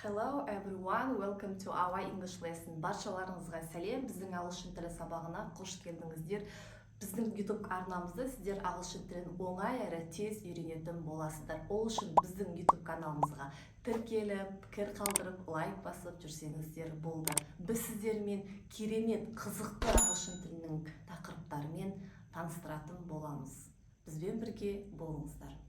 Hello everyone, welcome to our English lesson. Баршаларыңызға сәлем, біздің ағылшын тілі сабағына қош келдіңіздер. Біздің YouTube арнамызда сіздер ағылшын тілін оңай әрі тез үйренетін боласыздар. Ол үшін біздің YouTube каналымызға тіркеліп, пікір қалдырып, лайк басып жүрсеңіздер болды. Біз сіздермен керемет, қызықты ағылшын тілінің тақырыптарымен таныстыратын боламыз. Бізбен бірге болыңыздар.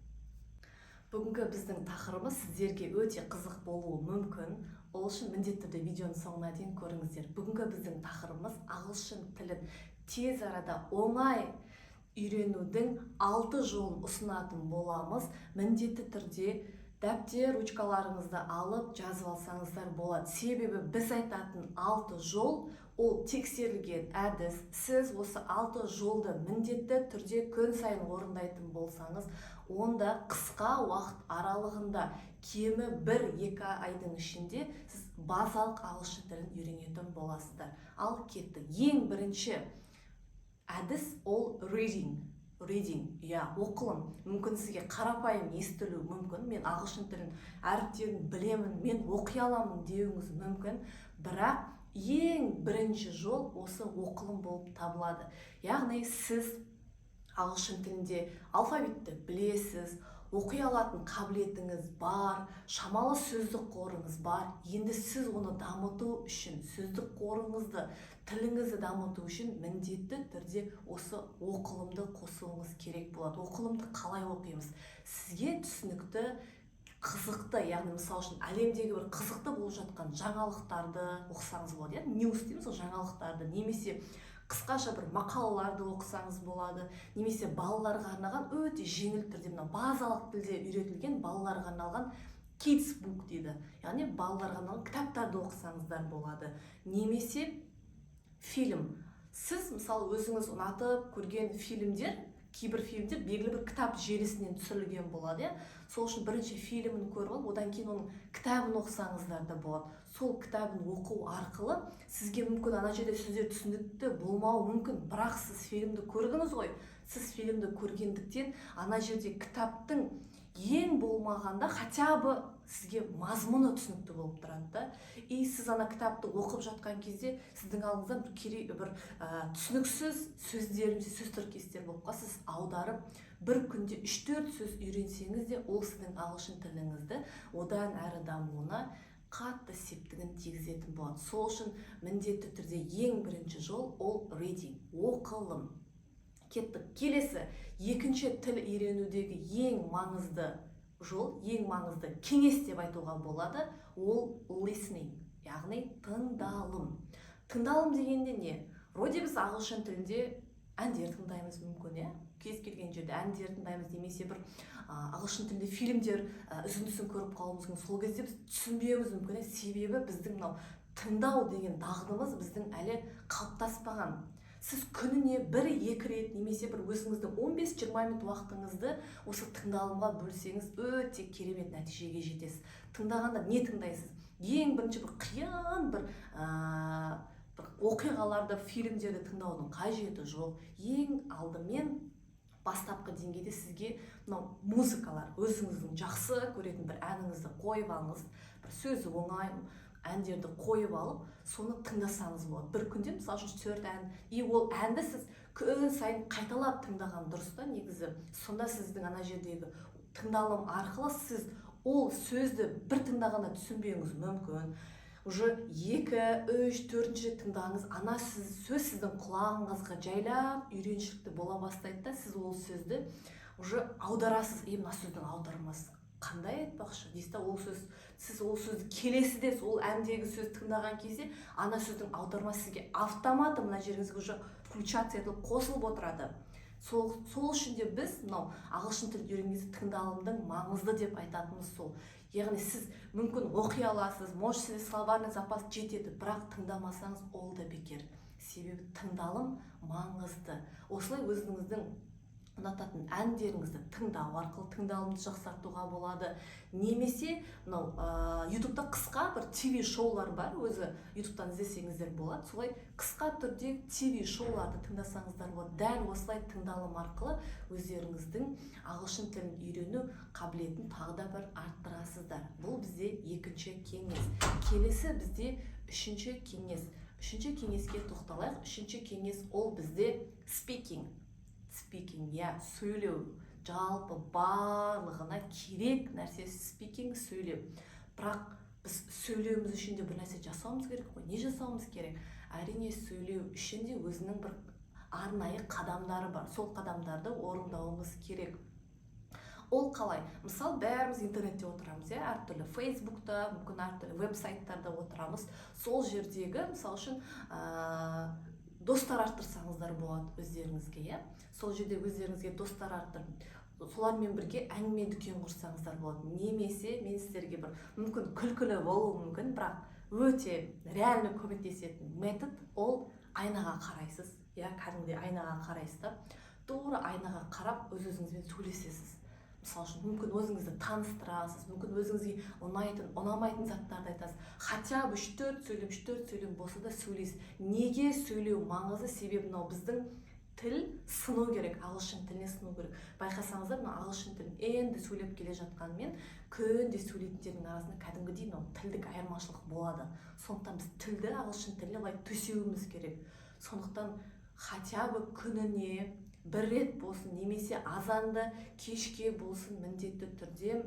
Бүгінгі біздің тақырыбымыз сіздерге өте қызық болуы мүмкін. Ол үшін міндетті түрде видеоның соңына дейін көріңіздер. Бүгінгі біздің тақырыбымыз – ағылшын тілін тез арада оңай үйренудің алты жолын ұсынатын боламыз. Міндетті түрде дәптер, ручкаларыңызды алып, жазып алсаңыздар болады. Себебі біз айтатын алты жол – ол тексерілген әдіс. Сіз осы алты жолды міндетті түрде күн сайын орындайтын болсаңыз, онда қысқа уақыт аралығында, кемі 1-2 айдың ішінде сіз базалық ағылшын тілін үйренетін боласыздар. Ал кеттік. Ең бірінші әдіс – ол reading. Reading, иә, оқылым. Мүмкін, сізге қарапайым естілуі мүмкін, мен ағылшын тілін әріптерін білемін, мен оқи аламын деуіңіз мүмкін. Бірақ ең бірінші жол осы оқылым болып табылады. Яғни сіз ағылшын тілінде алфавитті білесіз, оқи алатын қабілетіңіз бар, шамалы сөздік қорыңыз бар. Енді сіз оны дамыту үшін, сөздік қорыңызды, тіліңізді дамыту үшін міндетті түрде осы оқылымды қосуыңыз керек болады. Оқылымды қалай оқимыз? Сізге түсінікті, қызықты, яғни мысалы үшін, әлемдегі бір қызықты болып жатқан жаңалықтарды оқысаңыз болады, иә, news дейміз ғой, жаңалықтарды, немесе қысқаша бір мақалаларды оқысаңыз болады, немесе балаларға арналған өте жеңіл түрде, мына базалық тілде үйретілген, балаларға арналған kids book дейді, яғни балаларға арналған кітаптарды оқысаңыздар болады. Немесе фильм. Сіз, мысалы, өзіңіз ұнатып көрген фильмдер, кейбір фильмдер белгілі бір кітап желісінен түсірілген болады, иә. Сол үшін бірінші фильмін көріп алып, одан кейін оның кітабын оқысаңыздар да болады. Сол кітабын оқу арқылы сізге мүмкін ана жерде сөздер түсінікті болмауы мүмкін, бірақ сіз фильмді көрдіңіз ғой. Сіз фильмді көргендіктен, ана жерде кітаптың ең болмағанда хотя бы сізге мазмұны түсінікті болып тұрады да. И сіз ана кітапты оқып жатқан кезде сіздің алдыңызда бір керек бір түсініксіз сөздер немесе сөз тіркестер болып қалса, сіз аударып, бір күнде үш төрт сөз үйренсеңіз де, ол сіздің ағылшын тіліңізді одан әрі дамуына қатты септігін тигізетін болады. Сол үшін міндетті түрде ең бірінші жол – ол reading, оқылым. Кеттік, келесі. Екінші тіл үйренудегі ең маңызды жол, ең маңызды кеңес деп айтуға болады, ол listening, яғни тыңдалым. Тыңдалым дегенде не? Вроде біз ағылшын тілінде әндер тыңдаймыз мүмкін, иә, кез келген жерде әндер тыңдаймыз немесе бір ағылшын тілінде фильмдер үзіндісін көріп қалуымыз мүмкін. Сол кезде біз түсінбеуіміз мүмкін, иә. Себебі біздің мынау тыңдау деген дағдымыз біздің әлі қалыптаспаған. Сіз күніне бір екі рет немесе бір өзіңіздің 15-20 минут уақытыңызды осы тыңдалымға бөлсеңіз, өте керемет нәтижеге жетесіз. Тыңдағанда не тыңдайсыз? Ең бірінші бір қиын бір оқиғаларды, фильмдерді тыңдаудың қажеті жоқ. Ең алдымен бастапқы деңгейде сізге мынау музыкалар, өзіңіздің жақсы көретін бір әніңізді қойып алыңыз, бір сөзі оңай әндерді қойып алып, соны тыңдасаңыз болады. Бір күнде, мысалы үшін, төрт ән. И ол әнді сіз күн сайын қайталап тыңдаған дұрыс та негізі. Сонда сіздің ана жердегі тыңдалым арқылы сіз ол сөзді бір тыңдағанда түсінбеуіңіз мүмкін. Уже екі, үш, төртінші рет тыңдағыңыз, ана сөз сіздің құлағыңызға жайлап үйреншікті бола бастайды да, сіз ол сөзді уже аударасыз. Е, мына сөздің аудармасы қандай айтпақшы дейсіз да. Ол сөз, сіз ол сөзді келесіде сол әндегі сөзді тыңдаған кезде ана сөздің аудармасы сізге автоматом мына жеріңізге уже включаться етіліп, қосылып отырады. Сол үшін де біз мынау ағылшын тілін үйренген кезде тыңдалымдың маңызды деп айтатынымыз сол. Яғни сіз мүмкін оқи аласыз, может, сізде словарный запас жетеді, бірақ тыңдамасаңыз, ол да бекер. Себебі тыңдалым маңызды. Осылай өзіңіздің Ұнататын әндеріңізді тыңдау арқылы тыңдалымды жақсартуға болады. Немесе мынау Ютубта қысқа бір ТВ шоулар бар, өзі Ютубтан іздесеңіздер болады. Солай қысқа түрде ТВ шоуларды тыңдасаңыздар болады. Дәл осылай тыңдалым арқылы өздеріңіздің ағылшын тілін үйрену қабілетін тағы да бір арттырасыздар. Бұл бізде екінші кеңес. Келесі бізде үшінші кеңес. Үшінші кеңеске тоқталайық. Үшінші кеңес ол бізде speaking. Speaking, иә, сөйлеу. Жалпы барлығына керек нәрсе speaking, сөйлеу. Бірақ біз сөйлеуіміз үшін де бір нәрсе жасауымыз керек қой. Не жасауымыз керек? Әрине, сөйлеу үшін де өзінің бір арнайы қадамдары бар. Сол қадамдарды орындауымыз керек. Ол қалай? Мысалы, бәріміз интернетте отырамыз, иә, әртүрлі Фейсбукта, мүмкін, әртүрлі веб сайттарда отырамыз. Сол жердегі, мысалы үшін, достар арттырсаңыздар болады өздеріңізге, иә. Сол жерде өздеріңізге достар арттырып, солармен бірге әңгіме дүкен құрсаңыздар болады. Немесе мен сіздерге бір, мүмкін, күлкілі болуы мүмкін, бірақ өте реально көмектесетін метод ол айнаға қарайсыз, иә, кәдімгідей айнаға қарайсыз да, тура айнаға қарап, өз өзіңізбен сөйлесесіз. Мысалы үшін, мүмкін, өзіңізді таныстырасыз, мүмкін, өзіңізге ұнайтын, ұнамайтын заттарды айтасыз. Хотя бы үш төрт сөйлем, үш төрт сөйлем болса да сөйлейсіз. Неге сөйлеу маңызды? Себебі мынау біздің тіл сыну керек, ағылшын тіліне сыну керек. Байқасаңыздар, мына ағылшын тілін енді сөйлеп келе жатқанмен, күнде сөйлейтіндердің арасында кәдімгідей мынау тілдік айырмашылық болады. Сондықтан біз тілді, ағылшын тіліне былай төсеуіміз керек. Сондықтан хотя бы күніне бір рет болсын немесе азанды кешке болсын, міндетті түрде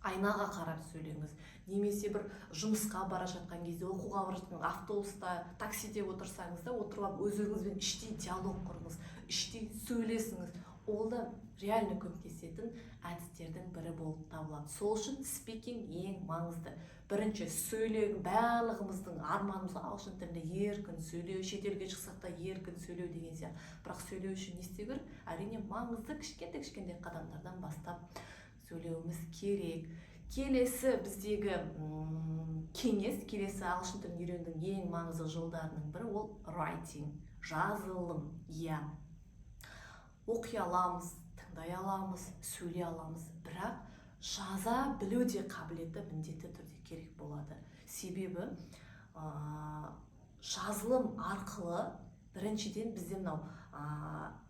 айнаға қарап сөйлеңіз. Немесе бір жұмысқа бара жатқан кезде, оқуға бара жатқан, автобуста, таксиде отырсаңыз да, отырып алып, өз өзіңізбен іштей диалог құрыңыз, іштей сөйлесіңіз. Ол да реально көмектесетін әдістердің бірі болып табылады. Сол үшін speaking ең маңызды. Бірінші сөйлеу. Барлығымыздың арманымыз ағылшын тілінде еркін сөйлеу, шетелге шықсақ та еркін сөйлеу деген сияқты. Бірақ сөйлеу үшін не істеу керек? Әрине, маңызды кішкентай кішкентай қадамдардан бастап сөйлеуіміз керек. Келесі біздегі кеңес, келесі ағылшын тілін үйренудің ең маңызды жолдарының бірі ол writing, жазылым. Иә, оқи аламыз, тыңдай аламыз, сөйлей аламыз, бірақ жаза білу де қабілеті міндетті түрде керек болады. Себебі жазылым арқылы біріншіден бізде мынау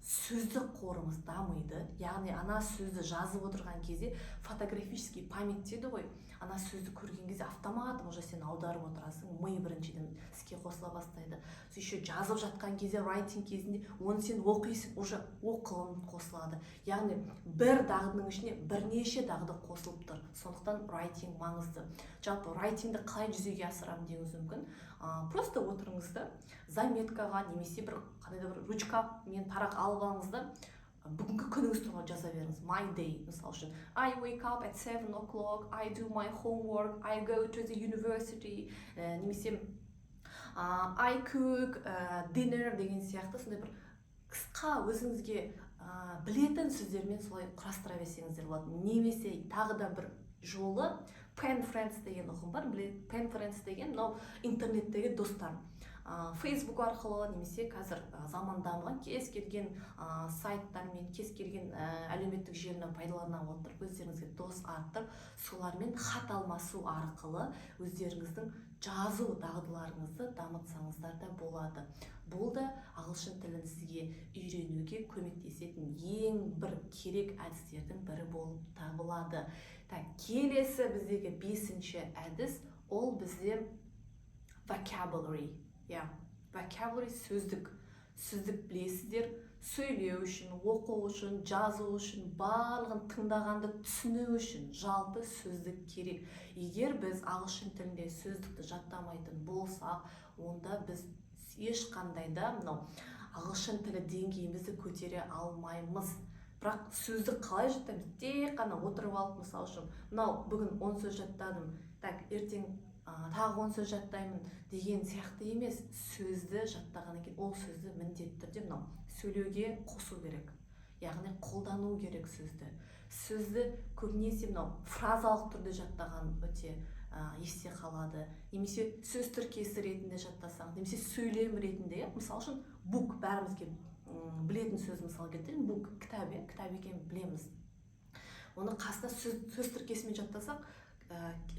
сөздік қорымыз дамиды. Яғни ана сөзді жазып отырған кезде, фотографический память дейді ғой, ана сөзді көрген кезде автоматом уже сен аударып отырасың. Ми біріншіден іске қосыла бастайды. Еще жазып жатқан кезде, writing кезінде оны сен оқисың, уже оқылым қосылады. Яғни бір дағдының ішіне бірнеше дағды қосылып тұр. Сондықтан writing маңызды. Жалпы writing ді қалай жүзеге асырамын деуіңіз мүмкін. Просто отырыңыз да, заметкаға немесе бір қандай да бір ручка мен парақ алып алыңыз да, бүгінгі күніңіз туралы жаза беріңіз. My day, мысалы үшін, I wake up at 7 o'clock, I do my homework, I go to the university, немесе I cook dinner деген сияқты. Сондай бір қысқа өзіңізге білетін сөздермен солай құрастыра берсеңіздер болады. Немесе тағы да бір жолы pen friends деген ұғым бар. Pen friends деген мынау интернеттегі достар. Фейсбук арқылы немесе қазір заман дамыған, кез келген сайттар мен кез келген әлеуметтік желіні пайдалана отырып, өздеріңізге дос арттырып, солармен хат алмасу арқылы өздеріңіздің жазу дағдыларыңызды дамытсаңыздар да болады. Бұл да ағылшын тілін сізге үйренуге көмектесетін ең бір керек әдістердің бірі болып табылады. Так, келесі біздегі бесінші әдіс ол бізде vocabulary, иә, vocabulary, сөздік. Сөздік, білесіздер, сөйлеу үшін, оқу үшін, жазу үшін, барлығын тыңдағанды түсіну үшін жалпы сөздік керек. Егер біз ағылшын тілінде сөздікті жаттамайтын болсақ, онда біз ешқандай да мынау ағылшын тілі деңгейімізді көтере алмаймыз. Бірақ сөздік қалай жаттаймыз? Тек қана отырып алып, мысалы үшін, мынау бүгін 10 сөз жаттадым, так, ертең тағы 10 сөз жаттаймын деген сияқты емес. Сөзді жаттағаннан кейін ол сөзді міндетті түрде мынау сөйлеуге қосу керек, яғни қолдану керек сөзді. Сөзді көбінесе мынау фразалық түрде жаттаған өте есте қалады. Немесе сөз тіркесі ретінде жаттасаң, немесе сөйлем ретінде, иә. Мысалы үшін, book бәрімізге Білетін сөз, мысал келтірейін, book, кітап, иә, кітап екенін білеміз. Оны қасына сөз тіркесімен жаттасақ,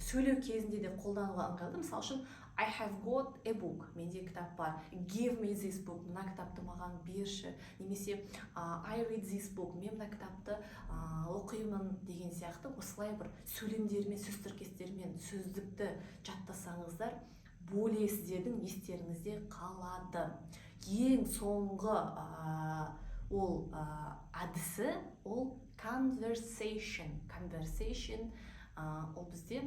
сөйлеу кезінде де қолдануға ыңғайлы. Мысалы үшін, "I have got a book", менде кітап бар. "Give me this book", мына кітапты маған берші. Немесе "I read this book", мен мына кітапты оқимын деген сияқты. Осылай бір сөйлемдермен, сөз тіркестерімен сөздікті жаттасаңыздар, более сіздердің естеріңізде қалады. Ең соңғы ол әдісі ол conversation. Conversation ол бізде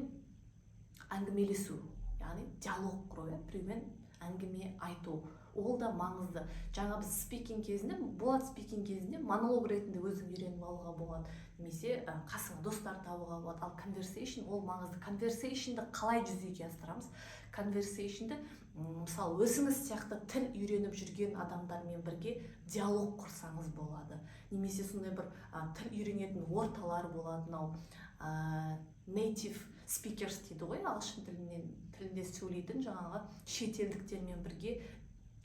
әңгімелесу, яғни диалог құру, иә, біреумен әңгіме айту. Ол да маңызды. Жаңа біз speaking кезінде болады, speaking кезінде монолог ретінде өзің үйреніп алуға болады немесе қасыңа достар табуға болады. Ал conversation ол маңызды. Conversation ді қалай жүзеге асырамыз? Conversation ді, мысалы, өзіңіз сияқты тіл үйреніп жүрген адамдармен бірге диалог құрсаңыз болады немесе сондай бір тіл үйренетін орталар болады. Мынау native speakers дейді ғой, ағылшын тілінде сөйлейтін жаңағы шетелдіктермен бірге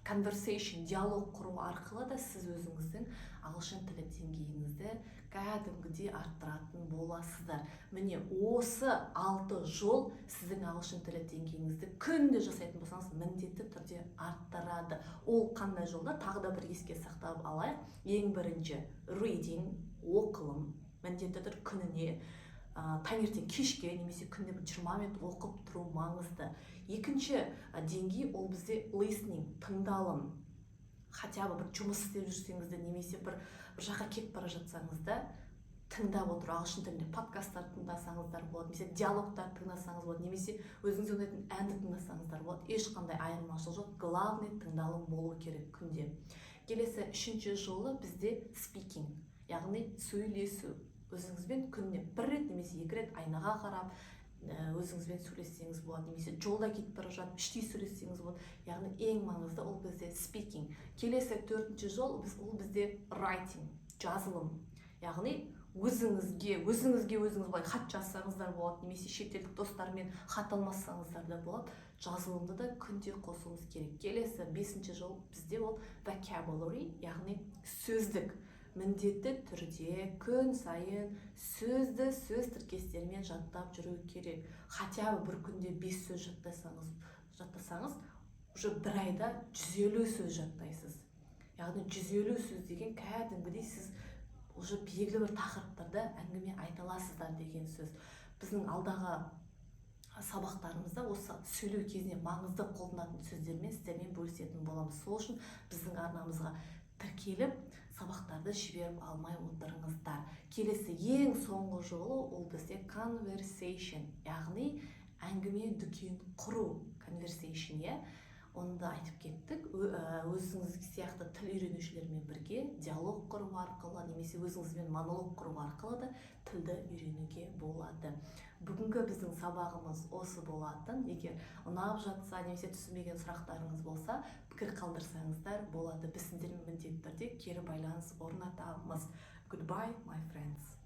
conversation, диалог құру арқылы да сіз өзіңіздің ағылшын тілі деңгейіңізді кәдімгідей арттыратын боласыздар. Міне, осы алты жол сіздің ағылшын тілі деңгейіңізді күнде жасайтын болсаңыз, міндетті түрде арттырады. Ол қандай жолдар? Тағы да бір еске сақтап алайық. Ең бірінші reading, оқылым. Міндетті түрде күніне таңертең, кешке немесе күнде бір 20 минут оқып тұру маңызды. Екінші деңгей ол бізде listening, тыңдалым. Хотя бы бір жұмыс істеп жүрсеңіз де немесе бір жаққа кетіп бара жатсаңыз да, тыңдап отыру. Ағылшын тілінде подкасттар тыңдасаңыздар болады немесе диалогтар тыңдасаңыз болады немесе өзіңізге ұнайтын әнді тыңдасаңыздар болады. Ешқандай айырмашылық жоқ, главный тыңдалым болу керек күнде. Келесі үшінші жолы бізде speaking, яғни сөйлесу. Өзіңізбен күніне бір рет немесе екі рет айнаға қарап, өзіңізбен сөйлессеңіз болады немесе жолда кетіп бара жатып іштей сөйлессеңіз болады. Яғни ең маңызды ол бізде speaking. Келесі төртінші жол ол бізде writing, жазылым. Яғни өзіңізге өзіңіз былай хат жазсаңыздар болады немесе шетелдік достармен хат алмассаңыздар да болады. Жазылымды да күнде қосуымыз керек. Келесі бесінші жол бізде ол vocabulary, яғни сөздік. Міндетті түрде күн сайын сөзді сөз тіркестерімен жаттап жүру керек. Хотя бы бір күнде бес сөз жаттасаңыз, уже бір айда 150 сөз жаттайсыз. Яғни 150 сөз деген кәдімгідей сіз уже белгілі бір тақырыптарда әңгіме айта аласыздар деген сөз. Біздің алдағы сабақтарымызда осы сөйлеу кезінде маңызды қолданатын сөздермен сіздермен бөлісетін боламыз. Сол үшін біздің арнамызға тіркеліп, сабақтарды жіберіп алмай отырыңыздар. Келесі ең соңғы жолы ол бізде conversation, яғни әңгіме дүкен құру, conversation, иә, оны да айтып кеттік. Өзіңіз сияқты тіл үйренушілермен бірге диалог құру арқылы немесе өзіңізбен монолог құру арқылы да тілді үйренуге болады. Бүгінгі біздің сабағымыз осы болатын. Егер ұнап жатса немесе түсінбеген сұрақтарыңыз болса, пікір қалдырсаңыздар болады. Біз сіздермен міндетті түрде кері байланыс орнатамыз. Goodbye, my friends.